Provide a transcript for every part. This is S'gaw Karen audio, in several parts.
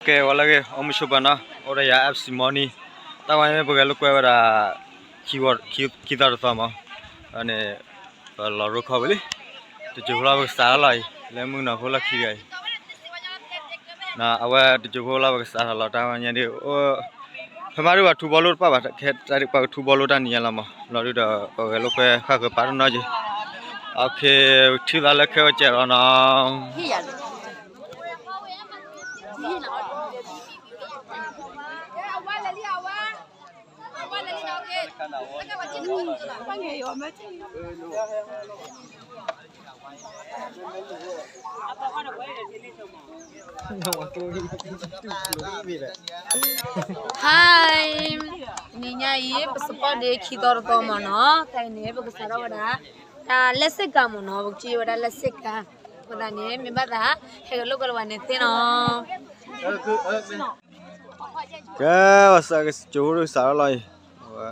ကဲဝဲလၢဂ့ၤ အိၣ်မုာ်ဆိးပၢၤနီၤ အိၣ်ဒီးယၤ F C Money တၢ်ဝဲန့ၣ် ပဂဲၤလိာ်ကွဲဝဲဒၣ် ခံသီတသီမး န့ၣ် ပလီၤရိခီဝံၤလံ တစိၤဖိလီၤ ပကစးထီၣ်လီၤအံၤ လၢမုၢ်ကနီၤဖိလီၢ်ခံဂၤအံၤ အဝဲတစိၤဖိလီၤ ပကစးထီၣ်လီၤ တၢ်ဝဲညါဒ် ဖဲမးဒ်ပှၤထူဘီလိၣ်တပၣ်ဘၣ် ခဲတၢ်ဒ်ပှၤကထူဘီလိၣ်တၢ်နံၤညါလီၤမး လီၤဒုဒီး ပဂဲၤလိာ်ကွဲဃၣ်ဃၢၤပာ်တနီၤက့ၤ ထံၣ်သးလၢခဲဝဲကဲးလီၤနီၤ Hi, တနံၤညါအံၤ ပ support ဒ့ခံသီတသီမးနီၤ ခဲအံၤန့ၣ် ပကစးထီၣ်ဝဲဒၣ် တၢ်လဲၤစ့ၢ်ကီးမးနီၤ ပကထံၣ်ဝဲဒၣ်လဲၤစ့ၢ်ကီး အဃိသတးန့ၣ် မ့ၢ်ဘၣ်သး ဟဲက့ၤလိာ်ကွဲလၢပှၤန့ၣ်သ့နီၤ ကဲ ဝဲစးကကၠိဒုစးထီၣ်လီၤအံၤ ဝဲ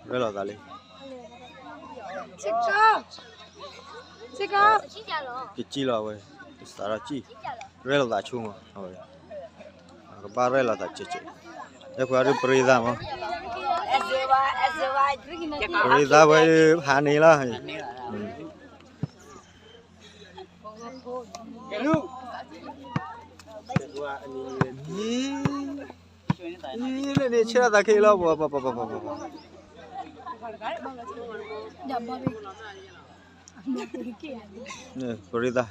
ရဲၣ်လီၤသးလံ ကစံၣ်လီၤဝဲ စးထီၣ်စံၣ် ရဲၣ်လီၤသးဆိမး အဝဲ ကဘၣ်ရဲၣ်လီၤသးကဲးကဲး အဲၣ်ခွါဒုပရ့သးမး ပရ့သးဝဲဒုဟးန့ၣ်လီၤ လၢန့ၣ်ဆဲးလီၤသးခဲအံၤလီၤ ပှၤ ပှၤ ပှၤ ပှၤ ပှၤ ပရ့သး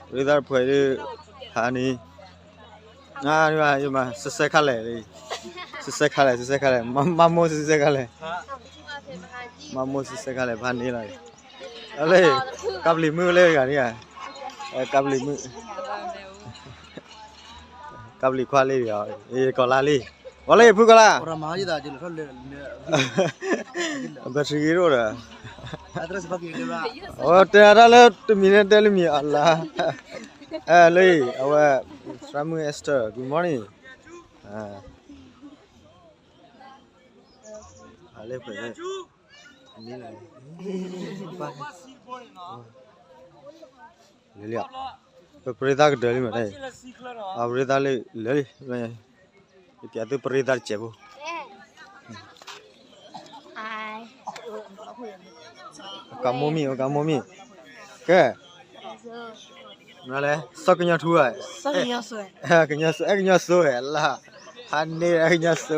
ပရ့သးတဖုဒု ဟးန့ၣ် စဲးစဲးခါလဲၣ် စဲးစဲးခါလဲၣ် စဲးစဲးခါလဲၣ် မၤမိၢ်စဲးစဲးခါလဲၣ် မၤမိၢ်စဲးစဲးခါလဲၣ် ဖးန့ၢ်လီၤ အလၢ ကပျံၤမုၣ်လၢဂၤန့ၣ် ကပျံၤမုၣ် ကပျံၤခွါလံ ကီၤလါလံ ဝဲလၢဖုကီၤလါ ဘၣ်ထံဂ့ၤဒိၣ်ဒီး တဲတၢ်လၢတမံၤန့ၣ်တဲလၢမံၤအလါ လၢအံၤ အဝဲ သရၣ်မုၣ် Esther good morning လၢ လၢလံ ပပရ့သးကဒၢးလံမး အပရ့သးလၢလၢလံ ပျးသုပရ့သးတစဲးဖိ ကမိၣ်မံၣ် ကမိၣ်မံၣ် ကဲ နလဲၣ် စီၤကညီထူဧါ ကညီစိ အဲ ကညီစိ အဲ ကညီစိ အဲ လၢ ဟးန့ၢ် အဲ ကညီစိ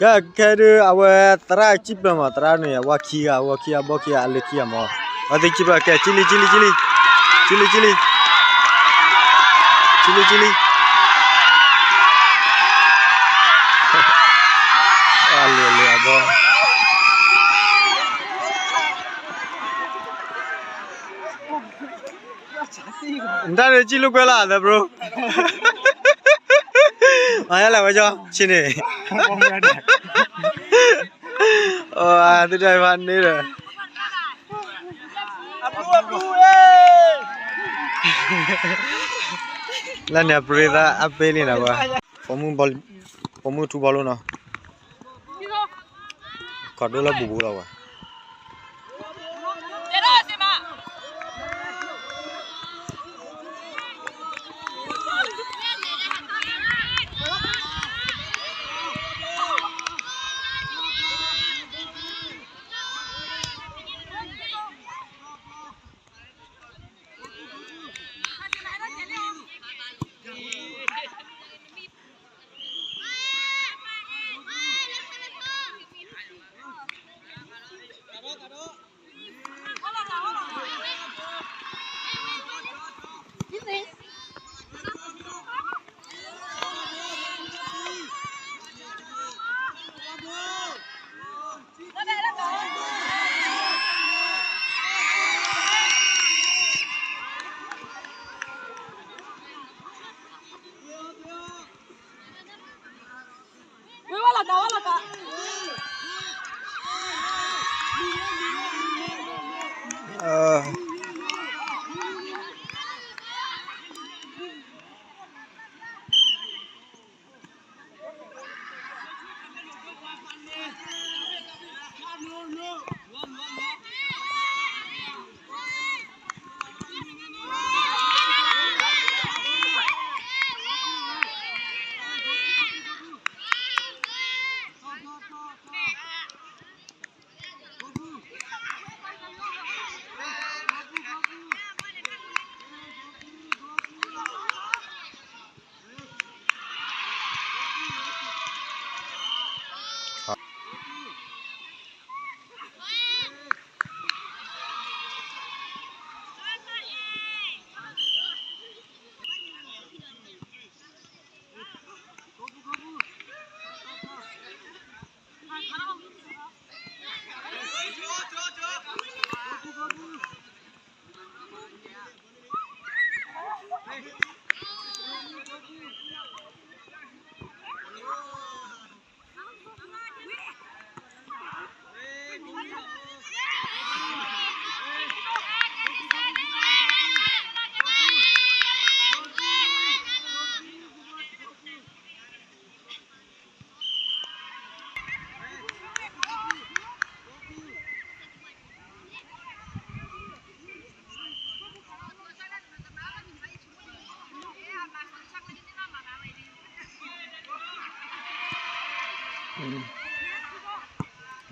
ကဲ ခဲဒု အဝဲသရၣ်စံၣ်ပျၢၤမး သရၣ်န့ၣ် အဝဲခံဂၤ အဝဲခံဂၤ ဘီၣ်ခံဂၤ အလၢခံဂၤမး အဝဲသ့ၣ်စံၣ်ပျၢၤ ကဲ ကံလံ ကံလံ ကံလံ ကံလံ ကံလံ ကံလံ ကံလံ အလံၤအလံၤအဘီ နတၢ်န့ၣ်စံၣ်လိာ်ကွဲလၢအသး bro မၤယါလဲၣ်ဝဲကၠီ ဆံးန့ၣ် သုတၢ်ဖးန့ၣ်ဒီး လၢန့ၣ်အပရ့သးအပ့လံနီၤဝဲ ပိာ်မုၣ်ထူဘီလိနီၤ ခီဒိၣ်လၢဘူးဘူးလီၤဝဲ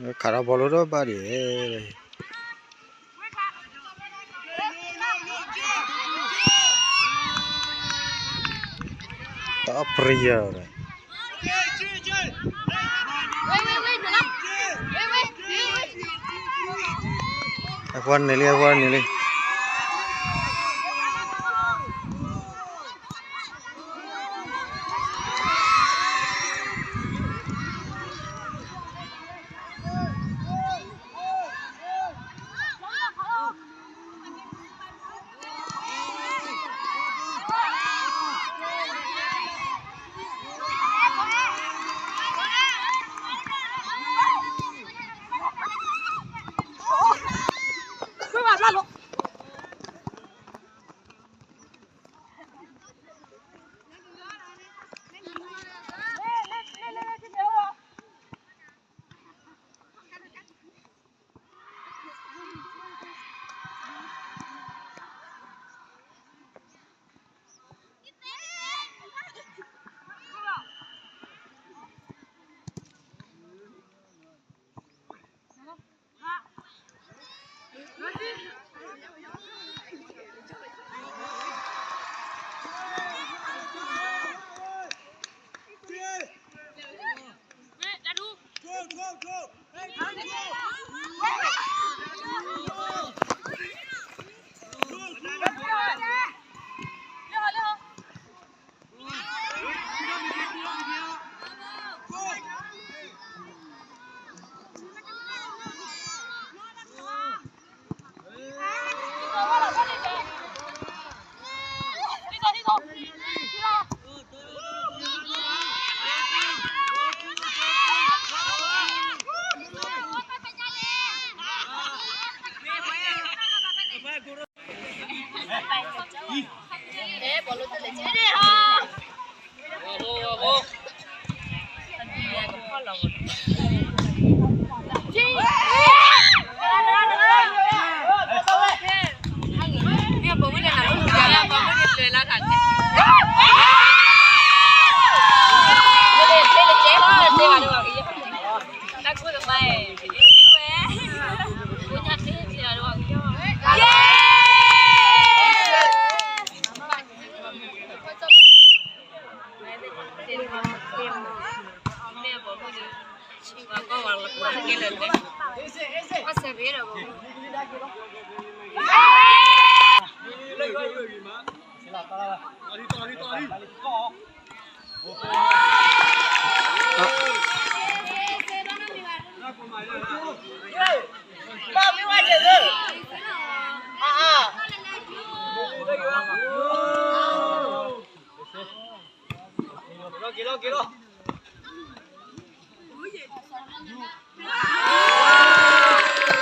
ခးထီၣ်ဘီလိဒီးဘၣ်ဒံး, တၢ်အပျံၤယၤဒီး, အပှၤန့ၣ်လံ အပှၤန့ၣ်လံ.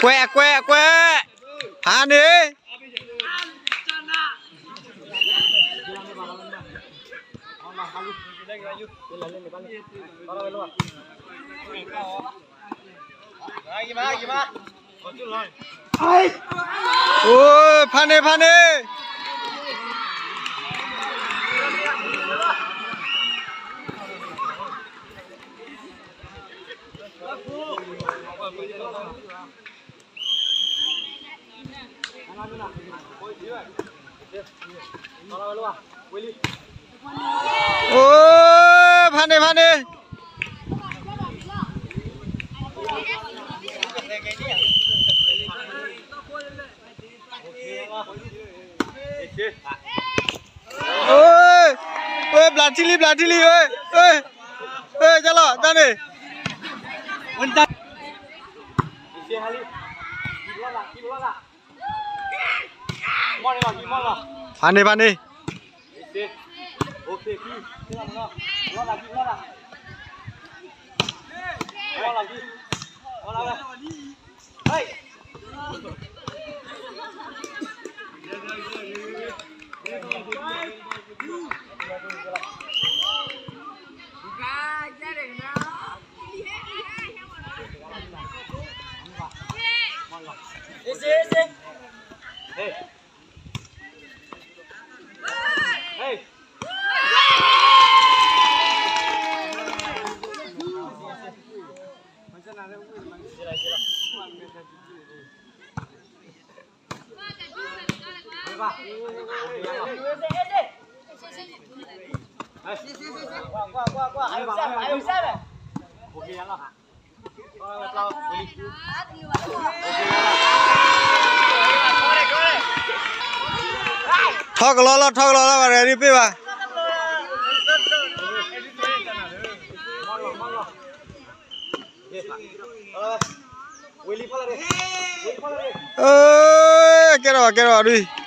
ကွဲး ကွဲး ကွဲး ဖးန့ၣ် အိၣ် ဖးန့ၣ် ဖးန့ၣ်. အိၣ် ဖးန့ၣ် ဖးန့ၣ်. အိၣ် အိၣ် ဘျးထံလံ ဘျးထံလံ အိၣ် အိၣ် ကလီၤ တၢ်န့ၣ် ဖးန့ၣ် ဖးန့ၣ်. ထီၣ်ကလီလီၤ ထီၣ်ကလီလီၤ ပှၤ ready ပ့ၢ်ဘၣ်. ကဲထီၣ်ဘၣ် ကဲထီၣ်ဘၣ်ဒုး.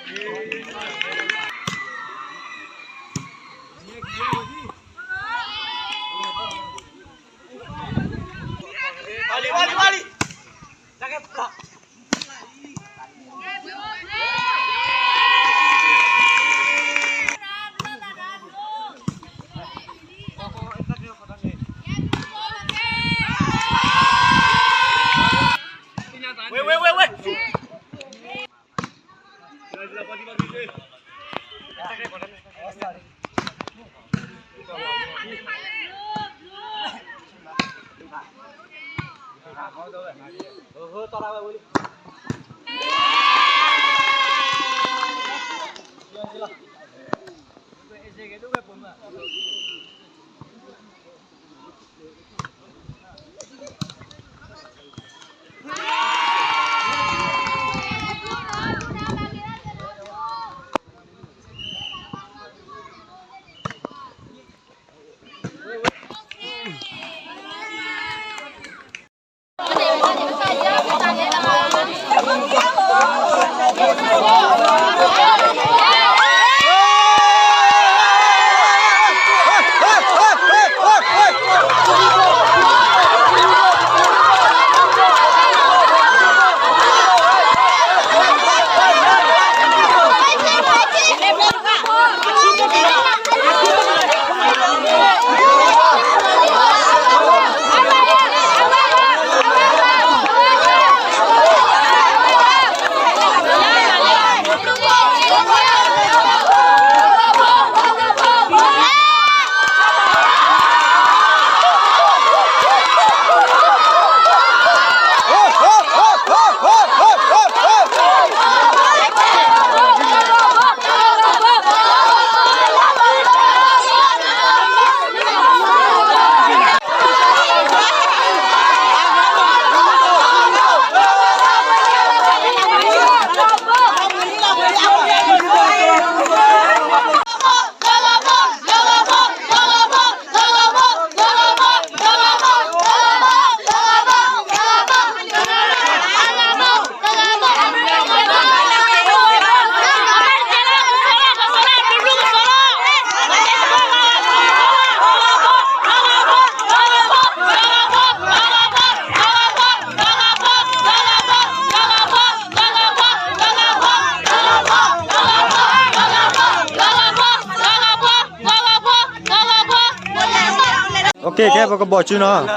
Okay, ကဲ ပကဘီၣ်စုနီၤ,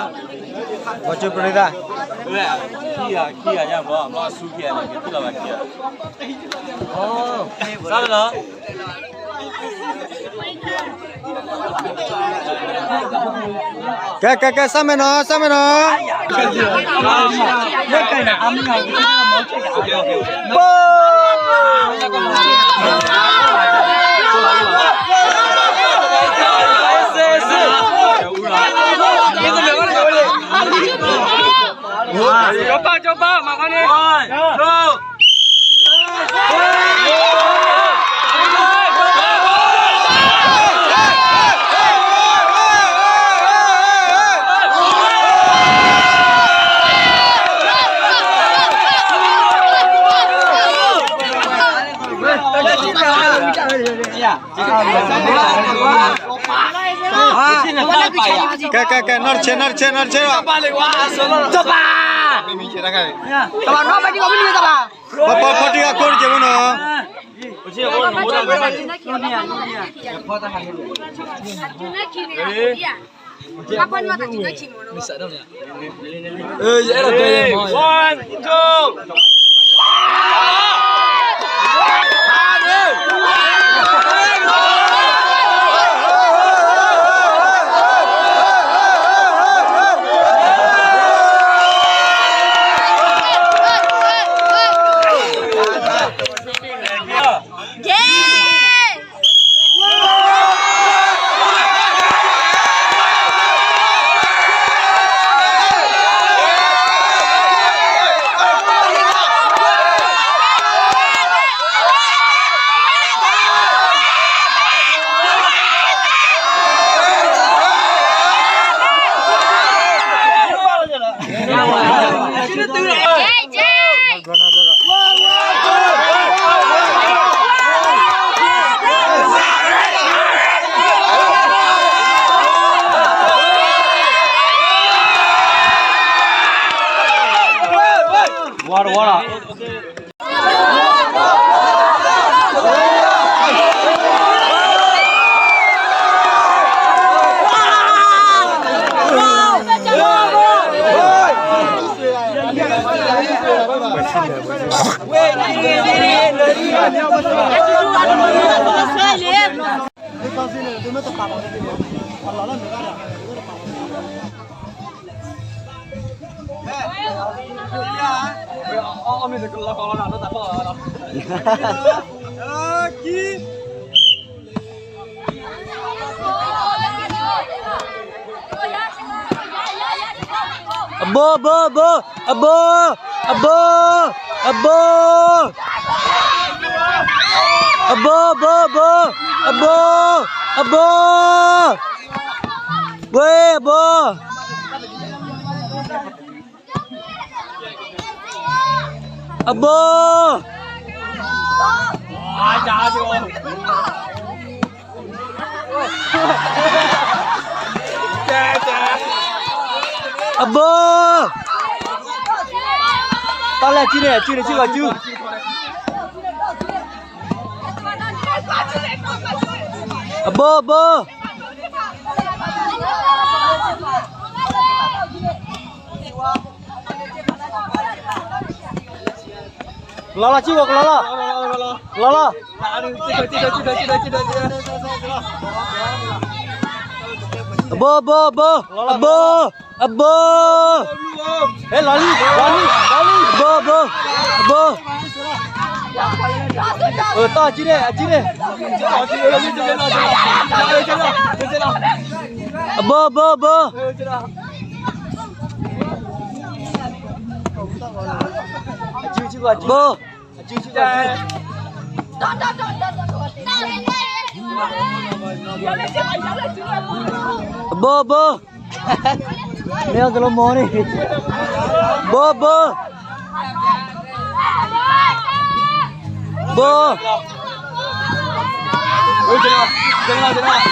ဘီၣ်စုပရံသး, ခံဂၤ ခံဂၤညါဘီ မ့ၢ်ဆူခံဂၤန့ၣ် ကထံၣ်လီၤဘၣ်ခံဂၤ, စၢ်မနီၤ, ကဲ ကဲ ကဲ စၢ်မဲာ်နီၤ စၢ်မဲာ်နီၤ. ကဲ ကဲ ကဲ နီၢ်တဆဲး နီၢ်တဆဲး နီၢ်တဆဲး, တဘၣ်နီၢ်ဘၣ် တဘၣ်နီၢ်ဘၣ် တဘၣ်, ပီၤ ပီၤ ပီၤ တံၢ် အကိးတကဲးဖိနီၤ. ယဲၢ် အဘိ အဘိ အဘိ အဘိ အဘိ အဘိ အဘိ အဘိ အဘိ အဘိ အဘိ ဝ့ၢ် အဘိ အဘိ အဘိ တၢ်လၢအစုန့ၣ် အစုန့ၣ် စုကစု အဘိ အဘိ ကလီလီၤ စုကလီလီၤ ကလီလီၤ အဘိ အဘိ အဘိ အဘိ အဘိ ဟဲလီၤလံ လီၤလံ လီၤလံ အဘိ အဘိ အဘိ အတၢ်စုန့ၣ် အစုန့ၣ် အဘိ အဘိ အဘိ အဘိ အဘိ အဘိ မ့ၢ်အီၤတလီၤမီၤန့ၣ် ဘိ ဘိ ဘိ အ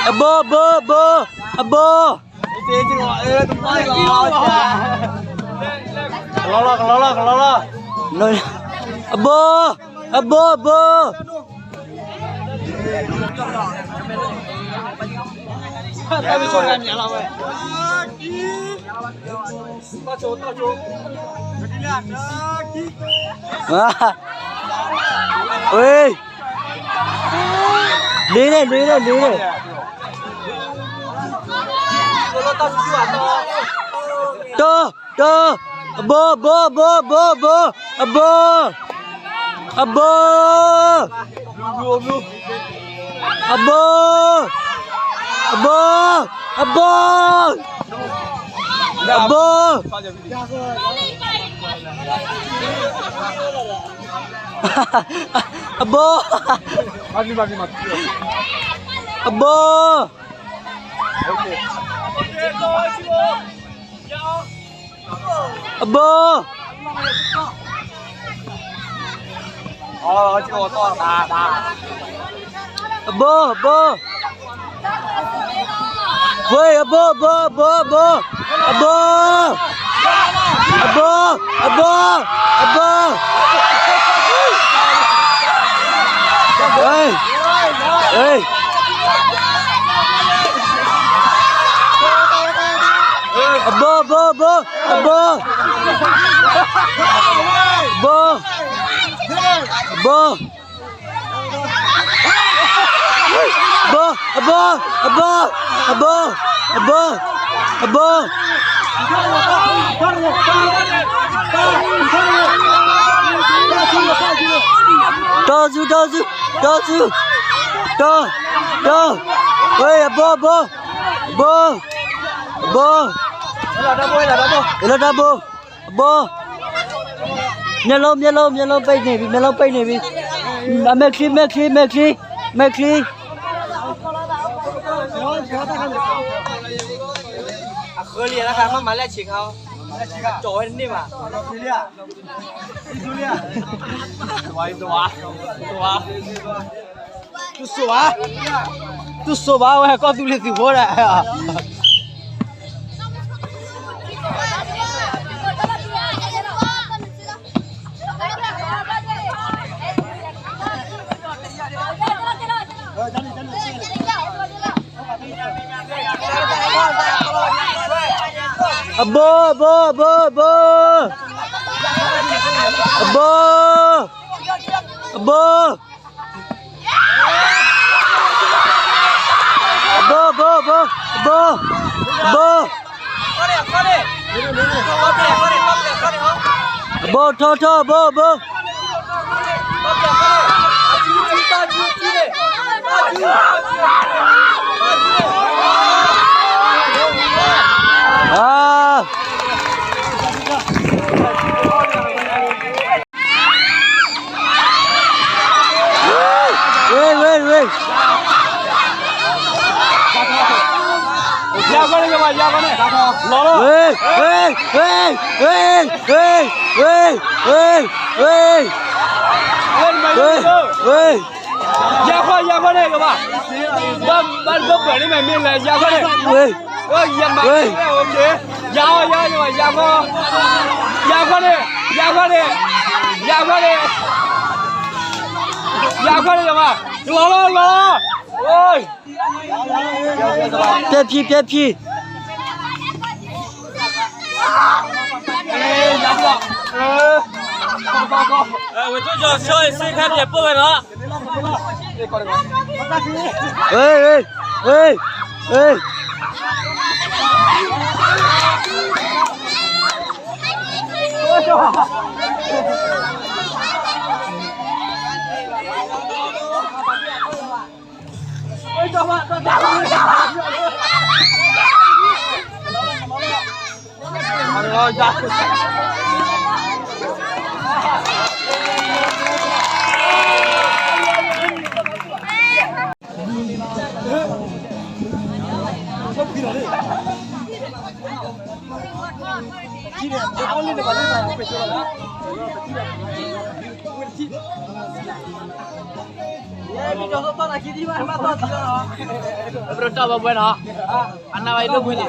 ဘိ ဘိ ဘိ အဘိ ကလီလီၤ ကလီလီၤ ကလီလီၤ အဘိ အဘိ အဘိ ဝ့ၢ် ဒ်န့ၣ် ဒ်န့ၣ် ဒ်န့ၣ် တၢ် တၢ် အဘိ အဘိ အဘိ အဘိ အဘိ အဘိ အဘိ အဘိ အဘိ အဘိ အဘိ အဘိ အဘိ အဘိ အဘိ အဘိ ဝ့ၢ် အဘိ အဘိ အဘိ အဘိ အဘိ အဘိ အဘိ အဘိ ဝ့ၢ် ဝ့ၢ် အဘိ အဘိ အဘိ အဘိ အဘိ အဘိ အဘိ အဘိ အဘိ အဘိ အဘိ တီၢ်ဆူ တီၢ်ဆူ တီၢ်ဆူ တီၢ် တီၢ် ဝဲ အဘိ အဘိ အဘိ အဘိ လီၤတၢ်ဘိ လီၤတၢ်ဘိ အဘိ မျက်လုံး မျက်လုံး မျက်လုံးပိတ်နေပြီ မျက်လုံးပိတ်နေပြီ အမဲချီ မဲချီ မဲချီ မဲချီ အဃၢလံ လၢခါမး မၤလဲၣ်ဆံးခါအီၤ ကၠီၤဝဲတန့ၢ်ဘၣ် တူၢ်စိဘၣ် တူၢ်စိဘၣ် ဝဲကီၢ်သူလ့ၤသုးဖိဒၣ် အဘိ အဘိ အဘိ အဘိ အဘိ အဘိ အဘိ အဘိ အဘိ အဘိ အဘိ ထီၣ်ထီၣ် အဘိ အဘိ အါ ဝ့ၢ် ဝ့ၢ် ဝ့ၢ် ယါခီန့ၣ် ယါခီန့ၣ် လီၤလီၤ ဝ့ၢ် ဝ့ၢ် ဝ့ၢ် ဝ့ၢ် ဝ့ၢ် ဝ့ၢ် ဝ့ၢ် ဝ့ၢ် ဝ့ၢ် ဝ့ၢ် ယါခီ ယါခီန့ၣ် ကဘၣ် ဘၣ် ဘၣ်ဒိဘၢၣ်န့ၣ် မ့ၢ်မ့ၢ်လဲၣ် ယါခီန့ၣ် ဝ့ၢ် ဝ့ၢ် ယါမၤ ဝ့ၢ် ယါခီ ယါခီ ယါခီန့ၣ် ယါခီန့ၣ် ယါခီန့ၣ် ယါခီန့ၣ် ကဘၣ် လီၤလီၤလီၤ အိၣ် ပြက်ဖြီး ပြက်ဖြီး ဝ့ၢ် ဝ့ၢ် ဝ့ၢ် ဝ့ၢ် ပတၢ်ဘၣ်ဘှဲနီၤ အနၢ်ဘၣ်အံၤဒိၣ်ဘှဲနီၤ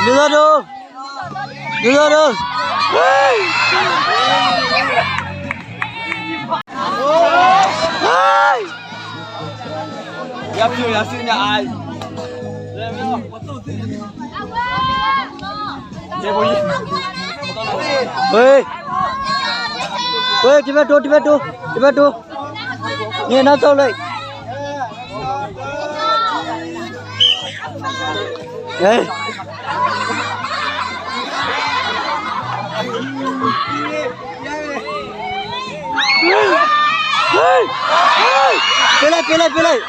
ဒုးလီၤဒိၣ် ဒုးလီၤဒိၣ် ယါပျိယါစံၣ်ညါအါ ဝ့ၢ် ဝ့ၢ် တဘက်တိၢ် တဘက်တိၢ် တဘက်တိၢ် န့ၣ် နောက်ဆုတ်လိုက် ဟဲ ပေးလိုက် ပေးလိုက် ပေးလိုက်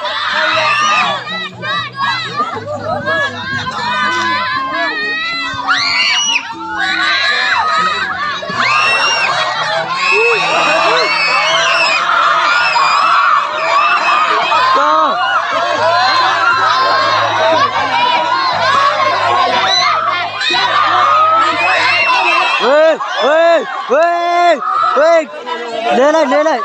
ဝ့ၢ် ဝ့ၢ် ဝ့ၢ် ဝ့ၢ် လဲၤလိုက် လဲၤလိုက်